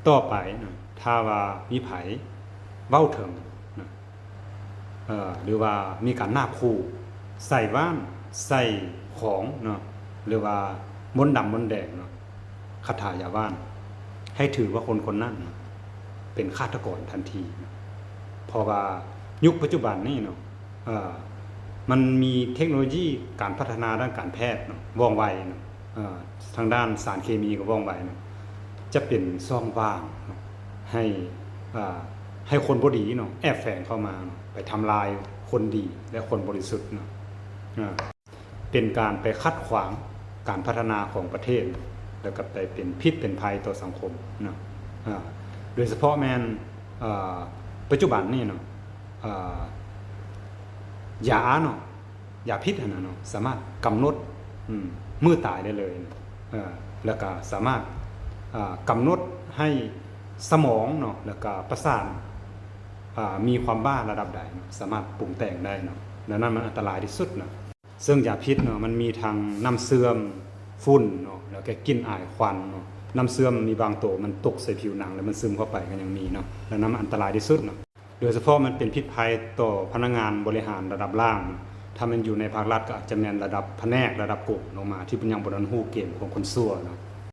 ຕໍ່ໄປນະ ຖ້າວ່າມີໃຜເວົ້າເຖິງນະ ເອີ ຫຼືວ່າມີການນາບຂູ່ ໃສ່ຫວ້ານ ໃສ່ຂອງເນາະ ຫຼືວ່າມົນດຳມົນແດງເນາະ ຄາຖາຢາຫວ້ານ ໃຫ້ຖືວ່າຄົນຄົນນັ້ນເປັນຄາດຕະກອນທັນທີເນາະ. ເພາະວ່າຍຸກປັດຈຸບັນນີ້ເນາະ ເອີ ມັນມີເທັກໂນໂລຢີການພັດທະນາດ້ານການແພດເນາະ ວ່ອງໄວເນາະ ເອີ ທາງດ້ານສານເຄມີກໍວ່ອງໄວເນາະ ຈະເປັນຊ່ອງວ່າງເນາະ ໃຫ້ ເອີ ໃຫ້ຄົນບໍ່ດີເນາະ ແອບແຝງເຂົ້າມາເນາະ ໄປທຳລາຍຄົນດີ ແລະ ຄົນບໍລິສຸດເນາະ ເອີ ເປັນການໄປຂັດຂວາງການພັດທະນາຂອງປະເທດ ແລ້ວກໍໄປເປັນພິດເປັນໄພຕໍ່ສັງຄົມເນາະ ເອີ ໂດຍສະເພາະແມ່ນ ເອີ ປັດຈຸບັນນີ້ເນາະ ເອີ ຢາເນາະ ຢາພິດຫັ້ນນະເນາະ ສາມາດກຳນົດ ອືມ ມື້ຕາຍໄດ້ເລີຍ ເອີ ແລ້ວກໍສາມາດ ເອີ ກຳນົດໃຫ້ສະໝອງເນາະ ແລ້ວກໍປະສາດ ເອີ ມີຄວາມບ້າລະດັບໃດເນາະ ສາມາດປຸງແຕ່ງໄດ້ເນາະ ແລ້ວນັ້ນມັນອັນຕະລາຍທີ່ສຸດເນາະ. ເຊິ່ງຢາພິດເນາະ ມັນມີທັງນ້ຳເຊື່ອມ, ຝຸ່ນເນາະ ແລ້ວກໍກິ່ນອາຍຄວັນເນາະ. ນ້ຳເຊື່ອມມີບາງໂຕມັນຕົກໃສ່ຜິວໜັງ ແລ້ວມັນຊຶມເຂົ້າໄປກໍຍັງມີເນາະ ແລ້ວນັ້ນມັນອັນຕະລາຍທີ່ສຸດເນາະ. ໂດຍສະເພາະມັນເປັນພິດໄພຕໍ່ພະນັກງານບໍລິຫານລະດັບລ່າງ. ຖ້າແມ່ນຢູ່ໃນພາກລັດກໍອາດຈະແມ່ນລະດັບພະແນກ, ລະດັບກົງລົງມາ ທີ່ຍັງບໍ່ທັນຮູ້ເກມຂອງຄົນຊົ່ວເນາະ.